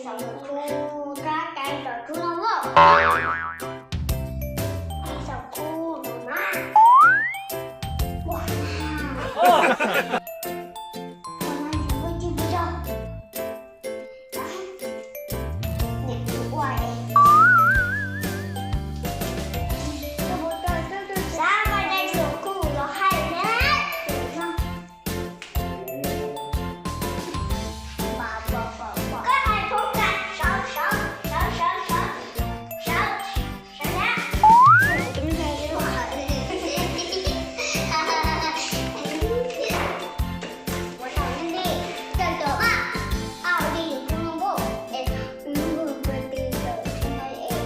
Saum khu, rab cai saum khu no. Saum khu no na. Ua. Niam ua es. Xav mas cai saum khu los hais na. Koj hais phoo kais sawv sawv sawv sawv sawv sawv sawv na. Ua tau nej li, cov cov mas, au li, phoo loo npauj es, loo npauj pw ti cov, es,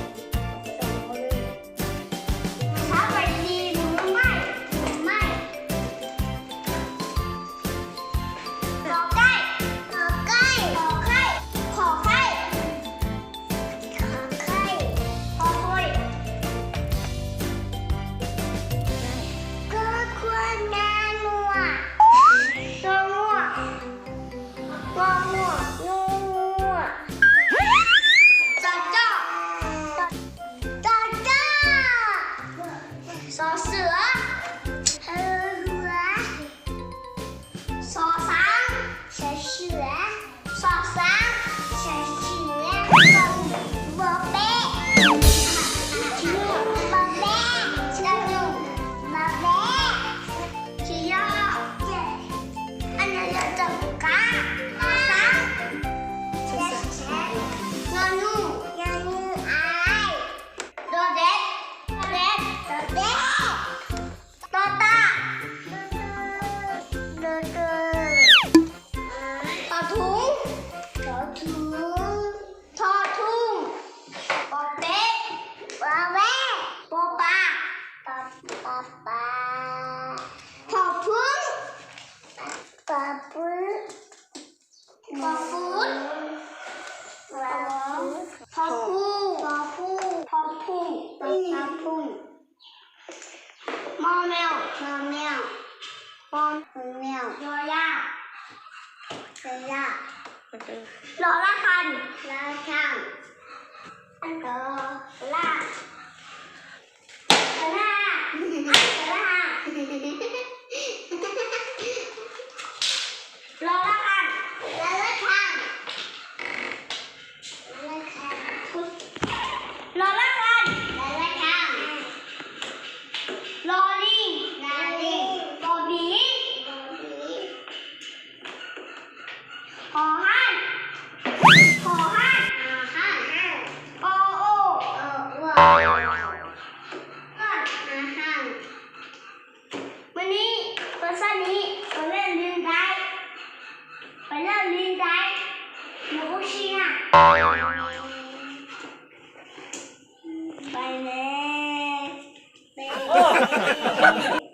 xav pais li, mus loo maij, mus maij. Qhov qaij, qhov qaij, qhov qaij, qhov qaij, qhov qaij, qhov qaij. Koj khuam nyab nuam, noj muaj, noj muaj, noj muaj. Tso coj, tso coj. Xov xwm, xov xwm. Xov xaav, xov xwm. Xov xaav, xov xwm. Npau peb, npau peb, npau peb, tsis yog. Npau xaav, npau nus, npau nus, ai. Npau peb, npau peb, npau peb. Npau tas, npau tas. Npau tuj, npau tuj. Npau tuj, npau peb, npau peb. Npau pas, npau pas. Npau poob, npau poob. Npau poob, npau poob. Npau poob, npau poob, npau poob. Npau meej, npau meej, npau meej. Npau yaj, npau yaj. Npau laj khaj, npau laj khaj. Npau laj, npau laj, npau laj. Npau laj khaj, npau laj khaj. Npau laj khaj, npau laj khaj. Npau li, npau li, npau li. Npau li. Npau haj, npau haj, npau haj. Npau ua, npau ua. Npau haj. Maj ni, peb xab ni, peb laj li ntaiv, peb laj li ntaiv, nws kuj sib na. Peb ne, peb ne.